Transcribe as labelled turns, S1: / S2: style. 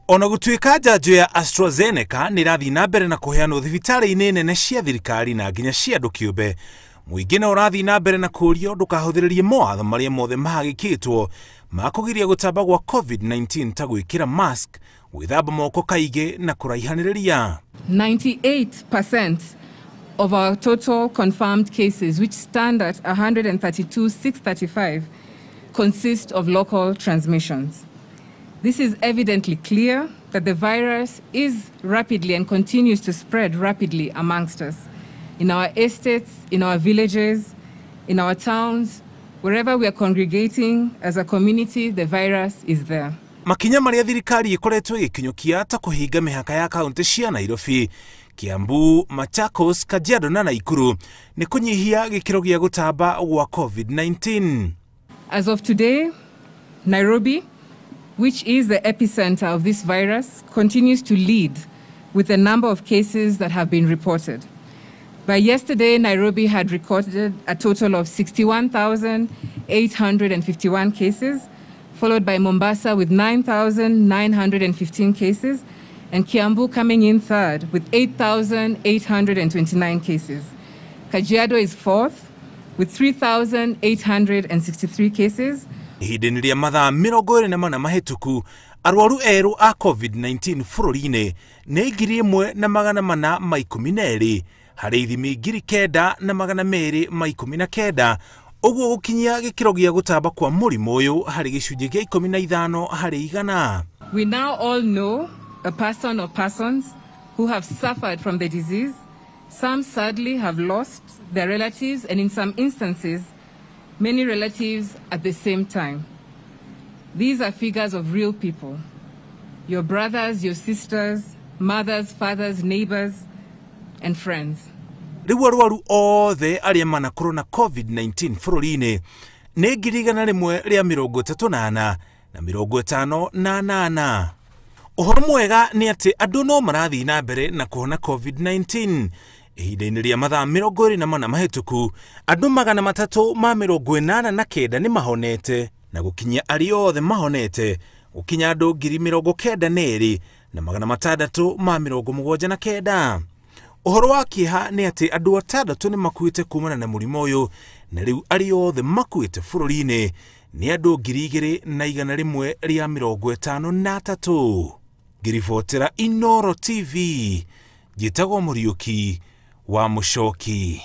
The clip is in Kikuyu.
S1: Ona gũtuĩka njanjo ya AstraZeneca nĩ ĩrathiĩ na mbere na kũheanwo thibitarĩ-inĩ nene cia thirikari na nginya cia andũ kĩũmbe, mũingĩ no ũrathiĩ na mbere na kũũrio ndũkahũthĩrĩrie mawatho marĩa mothe mahagĩkĩtwo ma kũgiria gũtamba gwa COVID-19 ta gwĩkĩra mask, gwĩthamba moko kaingĩ na kũraihanĩrĩria.
S2: 98% of our total confirmed cases, which stand at 132,635, consist of local transmissions. This is evidently clear that the virus is rapidly and continues to spread rapidly amongst us, in our estates, in our villages, in our towns, wherever we are congregating as a community, the virus is there.
S1: Makinya marĩa thirikari ĩkoretwo ĩgĩkinyũkia ta kũhinga mĩhaka ya kaunti cia Nairobi, Kiambu, Machakos, Kajiado na Nakuru nĩ kũnyihia gĩkĩro gĩa gũtamba gwa COVID-19.
S2: As of today, Nairobi, which is the epicenter of this virus, continues to lead with the number of cases that have been reported. By yesterday, Nairobi had recorded a total of 61,851 cases, followed by Mombasa with 9,915 cases, and Kiambu coming in third with 8,829 cases. Kajiado is fourth with 3,863 cases.
S1: Ihinda-inĩ rĩa mathaa 24 mahĩtũku, arwaru erũ a COVID-19 bũrũri-inĩ nĩ 1,412 harĩ ithimi 9,219, ũguo gũkinyia gĩkĩro gĩa gũtamba kwa mũrimũ ũyũ harĩ gĩcunjĩ kĩa 15 harĩ igana.
S2: We now all know a person or persons who have suffered from the disease. Some sadly have lost their relatives, and in some instances, many relatives at the same time. These are figures of real people, your brothers, your sisters, mothers, fathers, neighbors, and friends.
S1: Rĩu arwaru othe arĩa manakorwo na COVID-19 bũrũri-inĩ nĩ 1,134 na 58. Ũhoro mwega nĩ atĩ andũ no marathiĩ na mbere na kũhona COVID-19. Ihinda-inĩ rĩa mathaa 24 mahĩtũku, andũ 389 nĩ mahonete, na gũkinyia arĩa othe mahonete gũkinya andũ 92,679. Ũhoro wa kĩeha nĩ atĩ andũ 6 nĩ makuĩte kumana na mũrimũ ũyũ, na rĩu arĩa othe makuĩte bũrũri-inĩ nĩ andũ 2,153. Ngĩribotera Inooro TV, njĩtagwo Mũriũki wa Mũcoki.